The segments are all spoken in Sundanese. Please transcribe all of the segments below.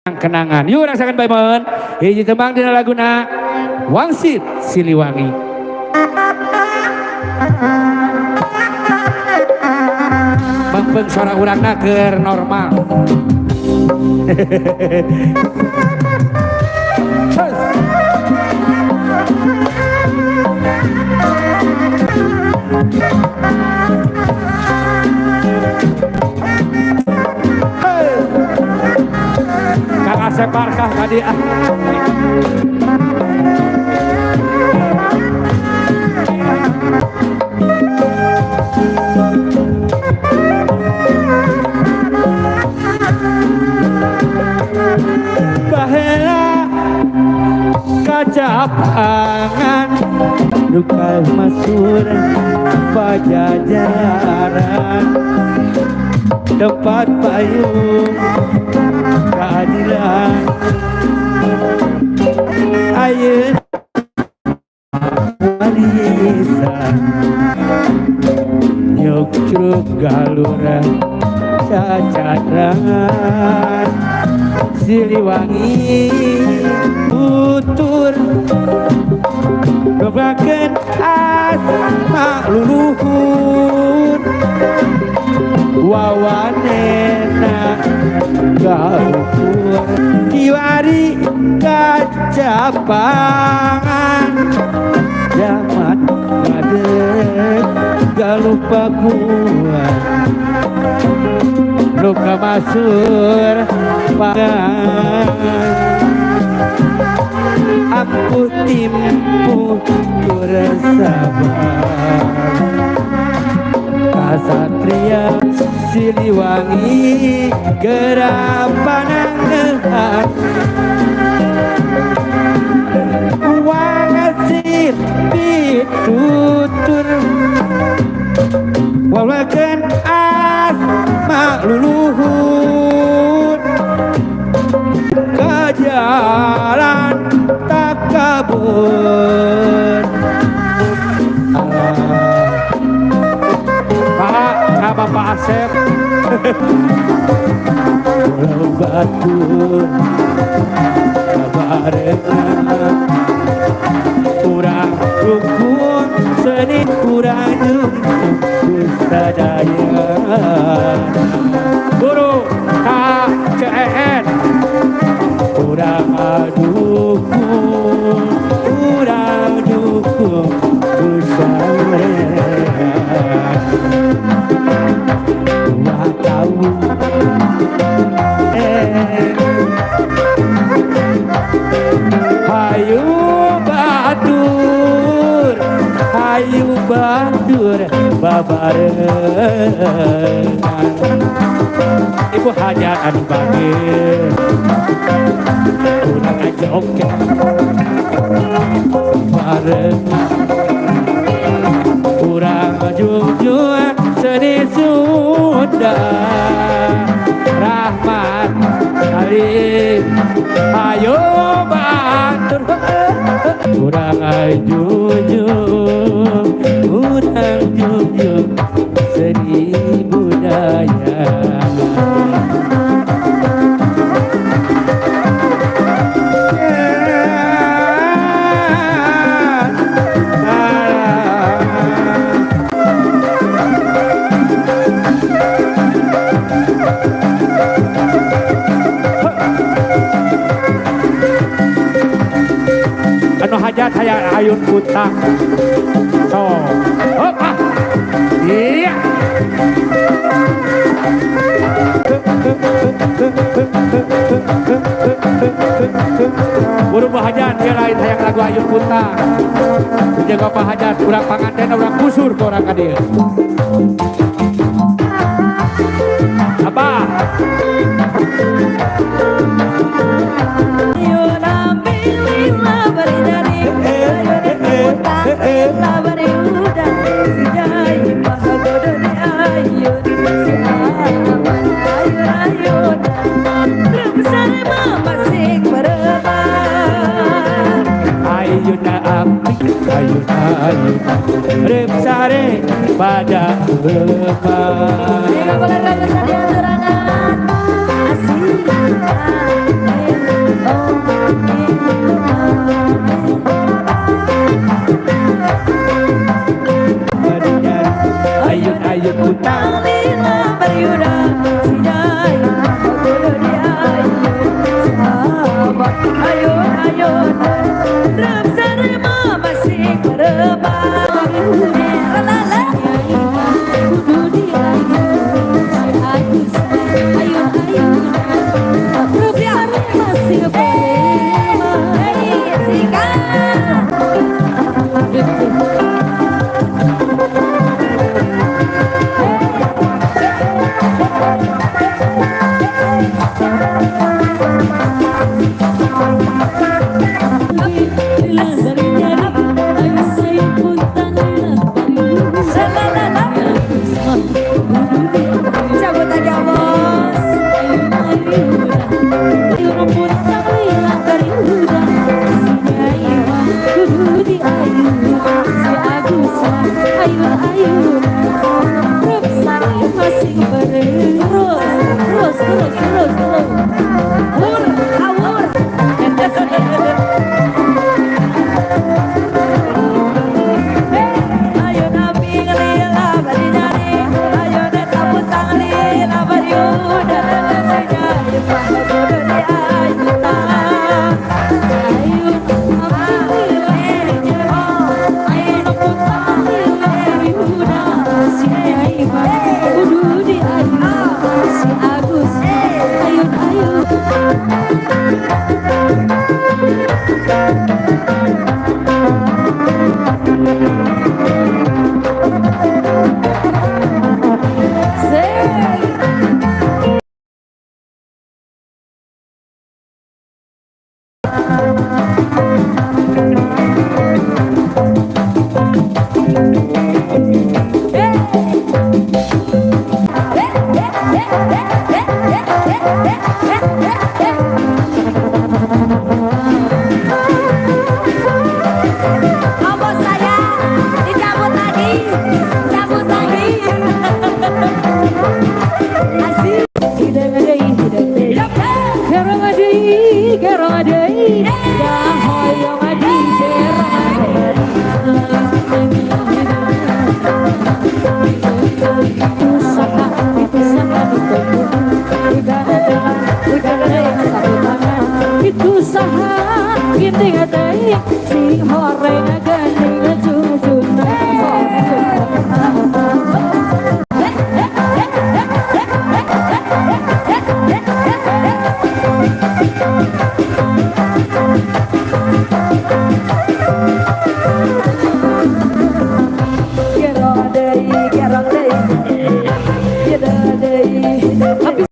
Kenangan. Yuk, rasakan Baimen. Hiji tembang dina laguna Wangsit Siliwangi. Bangpeng suara urangna keur normal. Kang Asep Barkah tadi ah. Baheula kacapangan duka masur pajajaran, tempat payung keadilan. Ayeuna warisan nyukcruk galura cacadran Siliwangi tutur dobakeun asma luluhur wawanena galuhur kiwari kacapangan jamat ngadeg galuh pakuan luka masur pangan ampuh timpuh kursabar kasatria Siliwangi gerapanangehan wangasir pitutur wawakan asma luluhur kajalan takabur. Pak, Bapak Asep. Pulau Batur kabarengan kurang dukung seni kurang dukung sadaya guru KCN kurang dukung kurang dukung kusamrean dua tahun. Hayu batur, hayu batur babarengan. Ibu hajat anu bageur urang aja oke barengan urang junjungan seni Sunda Rahmat Halim. Ayo batur urang junjung urang junjung seni budaya. Anu hajat hayang ayun kutang so hop ah iya buru hajat dia lain hayang lagu ayun kutang jaga Pak Hajat urang panganten urang kusur ke orang ka dieu abah. Ayuna apik, ayuna ayuna Rep sare pada lemah. Asik. Ayun-ayunan. Rep sare mah masih berebah. La. Kudu diayun si Agus ayun-ayunan. Rep sare masih beremah. Hei, sikat. Lila bari nyari ayu sayang puntang lila bari luhur. La la la la. Agus mah kudu diayun. Cabut aja, Bos. Ayun-ayunan. Ayun puntang lila bari hudang. Si Nyai mah kudu diayun. Si Agus mah ayun-ayunan. Rep sare masih beremah. Terus, terus, terus, terus, terus. Wur, awur. Ayo nabi ngelila bari nyari, ayo neta puntang lila bari udah. Si Nyai mah kudu diayunan. Ayun abdi lila bari nyari. Ayun puntang lila bari hudang. Si Nyai mah kudu diayun. Si Agus ayun-ayun. Sing. Apa saya dicabut lagi, cabut lagi. Asik. Hidang deui, hidang deui. Gerong deui, gerong deui. Da hoyong di gerong deui. Itu saha, itu saha nu udah sapu tangan. Itu saha ginding teuing sing horeng gandeng cucuna. Gerong deui, gerong deui. Gerong deui. Habis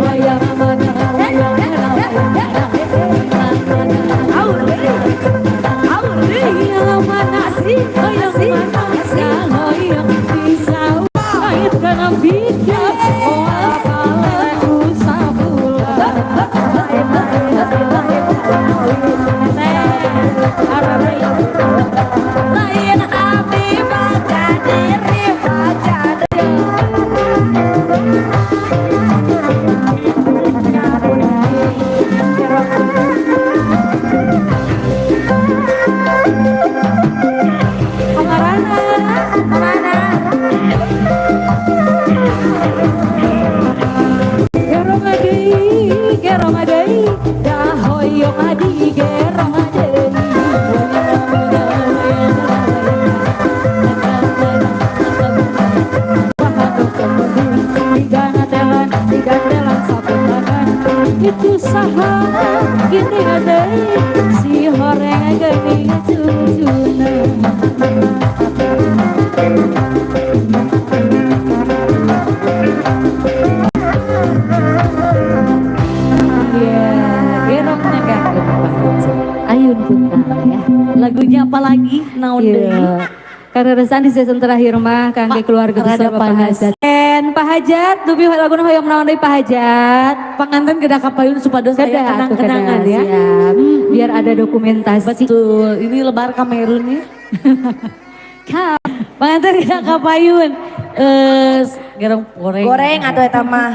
wayang mana, wayang mana, mana. Aur deui. Aur deui. Yang mana Asik, yang asik, mana asik. hoyong pisau pahit kana pikir moal kaleku sabulan. Lain, lain, lain, lain. Teh arare. Lain abdi baca diri, baca diri. Kamarana? Kemana? Gerong deui, gerong deui, da hoyong adi gerong deui. Tiga telan sapu tangan. Itu saha gini deui si horeng geuning cucuna. Iya, gerongnya gak Pak Haji. Ayun puntang ya. Lagunya apa lagi? Naon deui? Iya. Karena resan di season terakhir mah kangge keluarga Rada besar Bapak panas. Hajat. En Pak Hajat, dupi laguna hoyong naon deui, Pak Hajat? Panganten kedah kapayun supados aya Kedah atuh, kenang-kenangan kedah, ya. siap. Biar ada dokumentasi. Betul, ini lebar Kamerun ya. Ka Panganten kedah kapayun. Eh, gerong goreng. Goreng atau eta mah?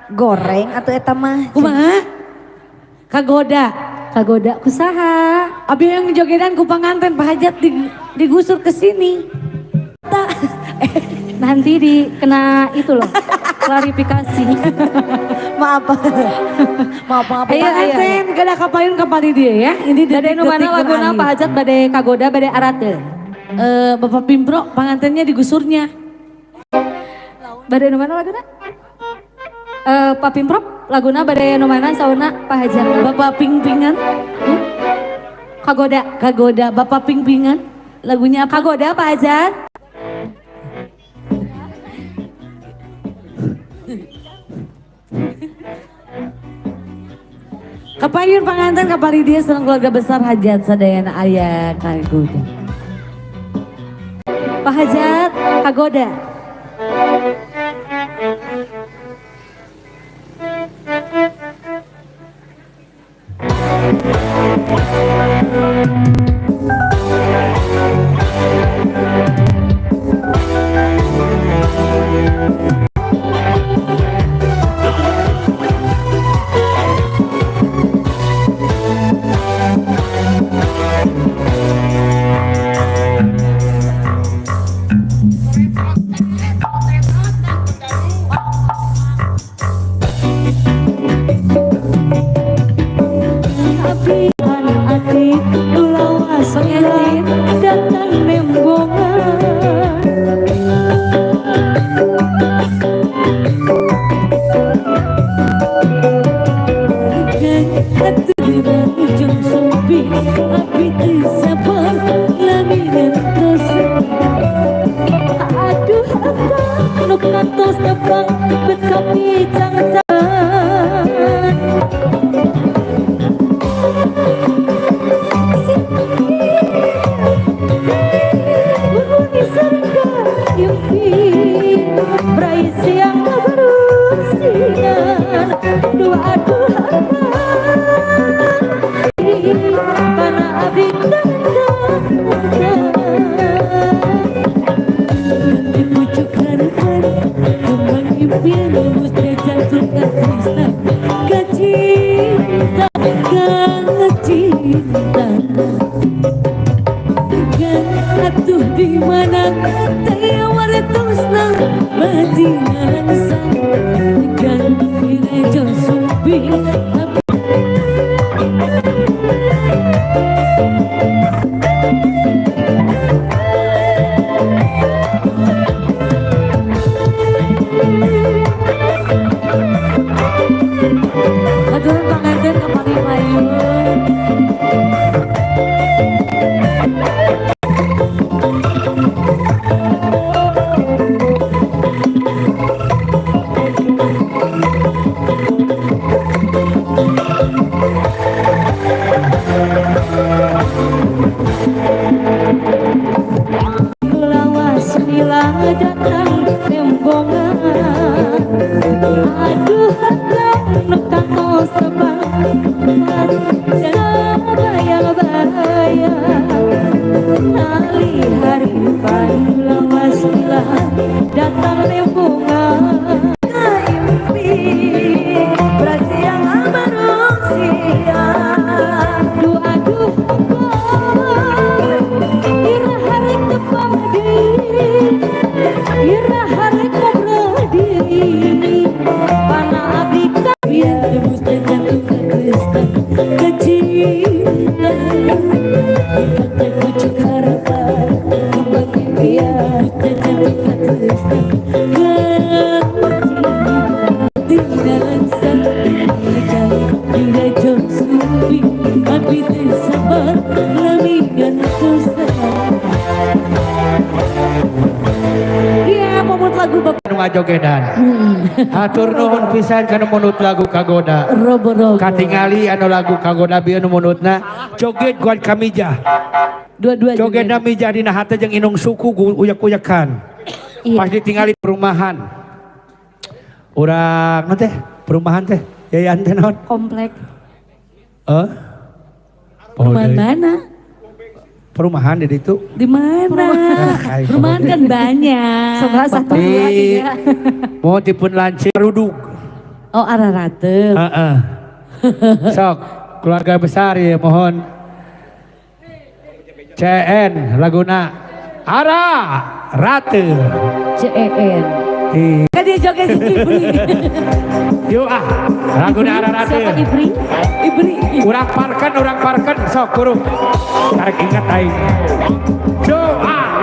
Goreng atau eta mah? Kumaha? Kagoda. Kagoda kusaha? Abi yang jogedan ku panganten Pak Hajat digusur ke sini. Nanti dikena itu loh, klarifikasi. Maaf. Maaf, maaf. Ayo, ayo. Panganten kada kapayun kapali dia ya. Ini Bade nu mana detik-detik laguna berakhir. Pak Hajat bade kagoda bade arate. Bapak Pimpro pangantennya digusurnya. Bade nu mana laguna? Pak Pimprop laguna bade nu mana sauna Pak Hajat. Bapak Pingpingan. Kagoda. Kagoda, Bapak Pingpingan. Lagunya apa? Kagoda Pak Hajat. Kapayun panganten kapali dia sareng keluarga besar Hajat sadayana aya kagoda. Pak Hajat kagoda. Abdi ati lawas datang nembongan. Ujung sumpi api teu sabar lami ngantos. Aduh akang nu kantos tepang bet kami cangcang. Menghuni surga impi Berai siang kabarusingan. Dua aduh akang Tanah abdi Di pucuk harapan kembang impian nembus jantung katrisna kacinta kacinta. Tegang atuh di mana teu waretosna bati ngalangsang. Tegang direjo sumpi. Aturan panganten kapali payun. Lawas mila datang nembongan. Aduh akang nu kantos tepang Jangan bayang-bayang Tali haripan lawas mila datang nembongan. Impi bersiang bareng siang. Duh aduh akang Ira harek tepang deui Ira harek ngobrol deui Pana abdi Biar tembus jantung katrisna kacinta. Kata pucuk harapan kembang impian jantung katrisna kacinta. Tidak langsung tegang direjo sumpi api teu sabar lami ngantosan. Iya, pamut lagu Bapak Anu ngajogedan. Hatur nuhun pisan kana munut lagu kagoda. Robo-robo. Katingali anu lagu kagoda bieu nu munutna joget kuat kamijah. Dua-dua Jogetna mijah dina hate jeung inung suku uyak-uyakan. Iya. Pas ditingali perumahan. Urang naon teh? Perumahan teh. Yayan teh naon? Komplek. Eh? Perumahan mana? Perumahan di ditu. Di mana? Ah, Perumahan kan banyak. Coba satu dua Di tiga. mau dipun lancip ruduk. Oh, Ararate. Heeh. Sok, keluarga besar ya mohon. CN Laguna Ara Rate. CEN. Kan dia joget si Ibri. Yuk ah, lagu arah-arah. Siapa Ibri? Ibri. Urang parken sok kurung. Tarik ingat aing. Yuk ah.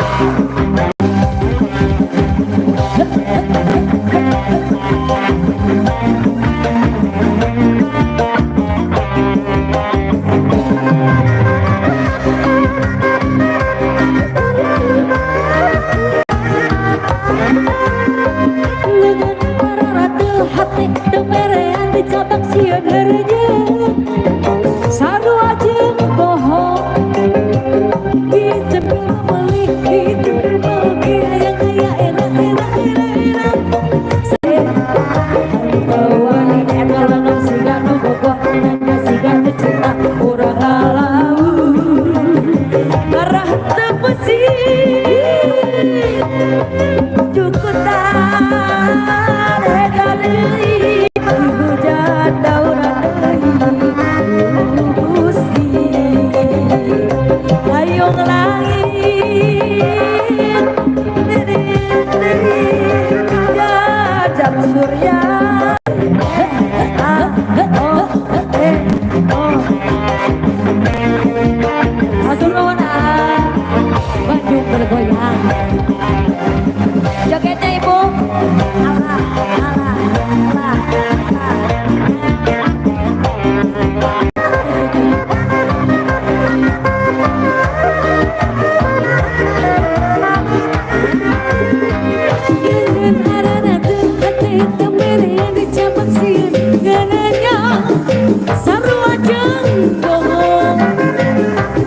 Lengan pararatul hati temerean dicabak sieun heureunyeun. Sarua jeung bohong. Ditempel meuli, ditempel meuli aya aya era era era era. Wani kalau siga nu bogoh nanya siga nu cinta urang ngalamun. Marah teu pusing jukutan heda deui hujan daunan deui Gusti layung langit deui deui jajab surya ah oh eh oh. Atur nuhun ah. Bandung bergoyang. Jogetnya ibu. Allah Allah Allah Allah. Lengan ararateun hate temerean dicabak sieun ngeunanya. Sarua jeung bohong.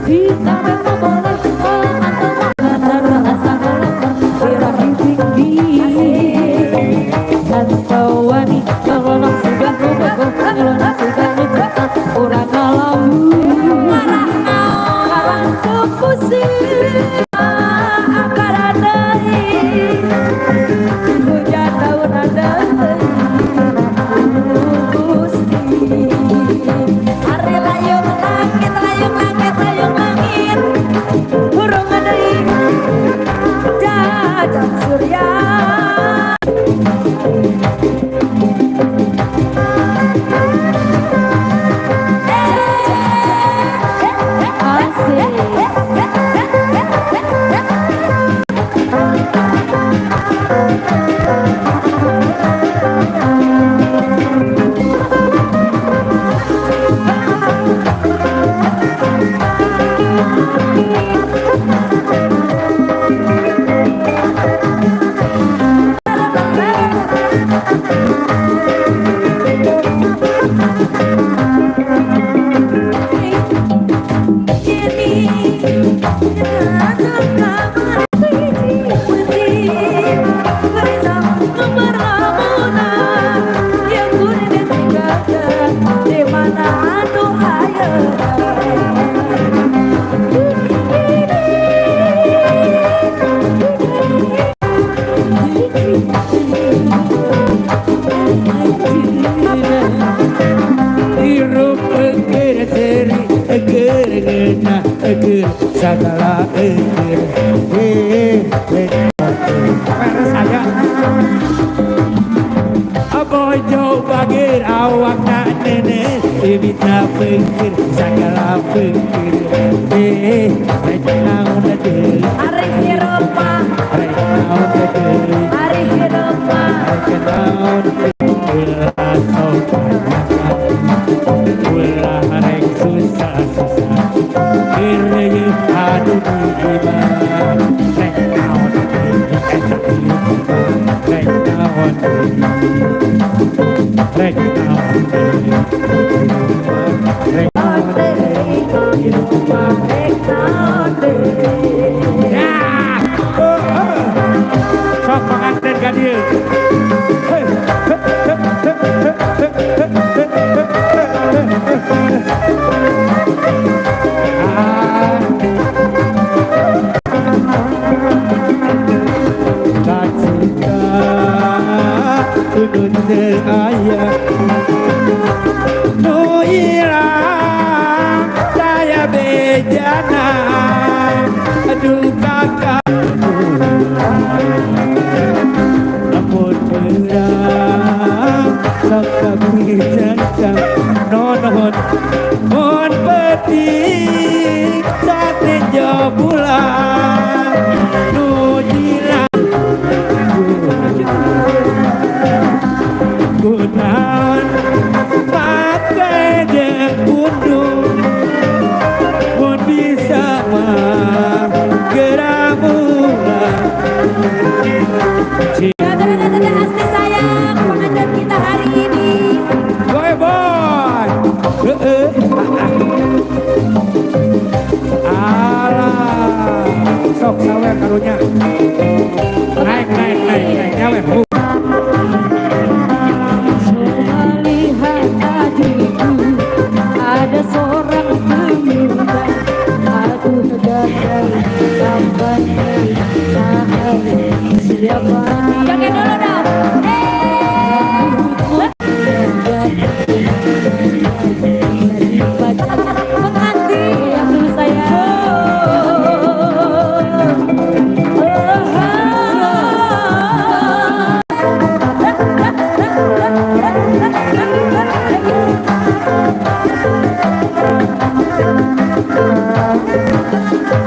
Ditabrak boleh atau makan asa birahi tinggi. Tanpa wani ngelonok siga nu bogoh ngelonok siga nu cinta urang ngalamun. Marah naon marah teu pusing akara deui hujan daunan deui Gusti ari layung langit layung langit layung langit hurung deui jajab surya. Asik. Hirup keur seuri keur ngeunah keur sagala keur. Peres aya. Bojo bageur awakna nenek ibita peungkir sagala peungkir. Rek naon deui Ari hirup mah, rek naon deui ari hirup mah. Rek naon deui ulah sok ulah rek susah-susah keur anu di imah rek naon deui eta hirup mah rek naon deui rek naon deui rek naon deui hirup mah. Rek naon deui. Ya. Oh, oh. Sok pengantin ka dieu. Hei, hei, hei, hei, hei, hei, hei, hei, hei. Ah. Kacita kudu teu aya. Nu ilang. Mun mun peuting satejo bulan nu jilang kunaon pake jeung pundung mun bisa mah geura mulang. Dadah, Asti sayang, pengajian kita hari ini. Boy boy. Heeh. Alah, sok sawer karunya. Naik naik naik naik nyawer. Coba lihat adikku, ada seorang pemuda. Aku gagal sampai tahan siapa. Joget dulu dong. Pengantin yang dulu sayang.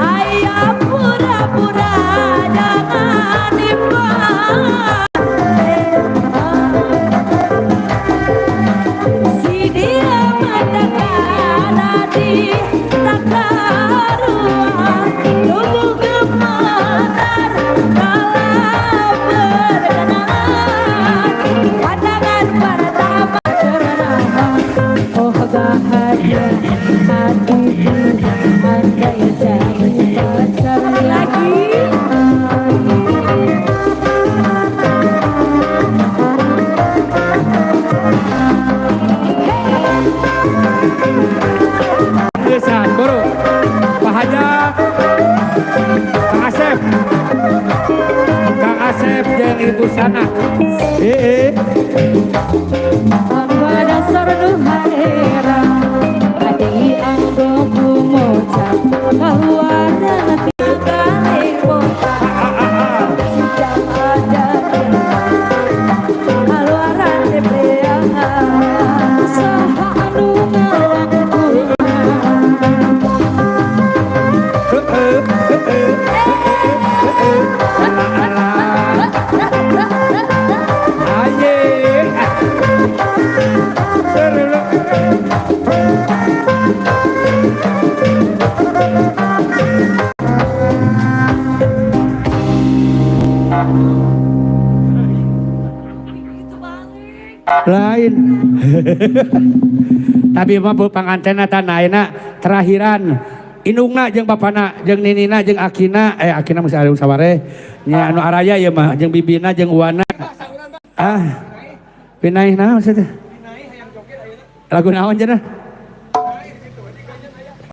Ayah pura-pura jangan dibuang. Si dia matakan hati tak karuan, tubuh gemetar kalau berkenalan. Pandangan pertama. Oh bahagia hatiku andai jadi pacar lagi. Gesan, buru. Pak Hajat, Kang Asep, Kang Asep jeung Ibu Sana. Eh, Apa dasar duhera Adi anggo kumocap Kaluaran Kali kota Ah, ah, ah. sudah ada keluaran TPA. Saha anu ngalangkungan. Heeh, heeh, heeh, heeh. Alah, alah. Aye. Ah. Seru. Lain. Tapi mah bu pangantena tanah ayeuna terakhiran indungna jeung bapana jeung ninina jeung akina, eh, akina masih aya saware nya, anu araya ieu mah jeung bibina jeung uwana. Ah, pinaih naon maksudnya? Lagu naon cenah?